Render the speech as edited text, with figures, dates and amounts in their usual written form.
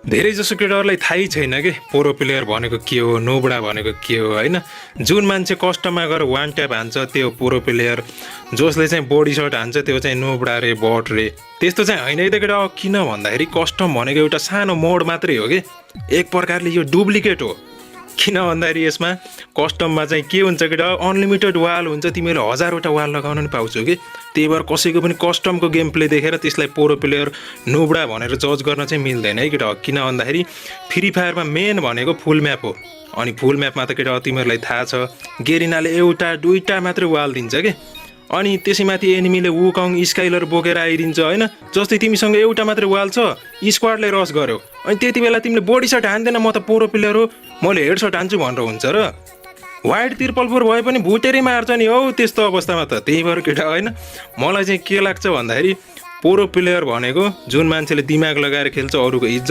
धेरैजसो केटाहरूलाई थाहै छैन कि प्रो प्लेयर भनेको के हो, नोबडा भनेको के हो होइन। जुन मान्छे कस्टममा गएर वान ट्याप हान्छ त्यो प्रो प्लेयर, जसले चाहिँ बडी सर्ट हान्छ त्यो चाहिँ नोबडा रे, बट रे। त्यस्तो चाहिँ होइन है त केटा। किन भन्दाखेरि कस्टम भनेको एउटा सानो मोड मात्रै हो कि, एक प्रकारले यो डुप्लिकेट हो। किन भन्दाखेरि यसमा कस्टममा चाहिँ के हुन्छ केटा, अनलिमिटेड वाल हुन्छ, तिमीले 1000वटा वाल लगाउन पनि पाउँछौ कि। त्यही भएर कसैको पनि कस्टमको गेम प्ले देखेर त्यसलाई प्रो प्लेयर नोबडा भनेर जज गर्न चाहिँ मिल्दैन है केटा। किन भन्दाखेरि फ्री फायरमा मेन भनेको फुल म्याप हो। अनि फुल म्यापमा त केटा तिमीहरूलाई थाहा छ, गेरिनाले एउटा दुईटा मात्रै वाल दिन्छ कि। अनि त्यसैमाथि एनिमीले वुकङ स्काइलर बोकेर आइदिन्छ होइन। जस्तै तिमीसँग एउटा मात्रै वाल छ, स्क्वाडले रस गर्यो, अनि त्यति बेला तिमीले बडी सर्ट हान्दैन, म त प्रो प्लेयर हो, मैले हेड सर्ट हान्छु भनेर हुन्छ र। वाइड 4x4 भए पनि भुटेरै मार्छ नि हौ त्यस्तो अवस्थामा त। त्यही भएर केटा होइन, मलाई चाहिँ के लाग्छ भन्दाखेरि प्रो प्लेयर भनेको जुन मान्छेले दिमाग लगाएर खेल्छ, अरूको इज्जत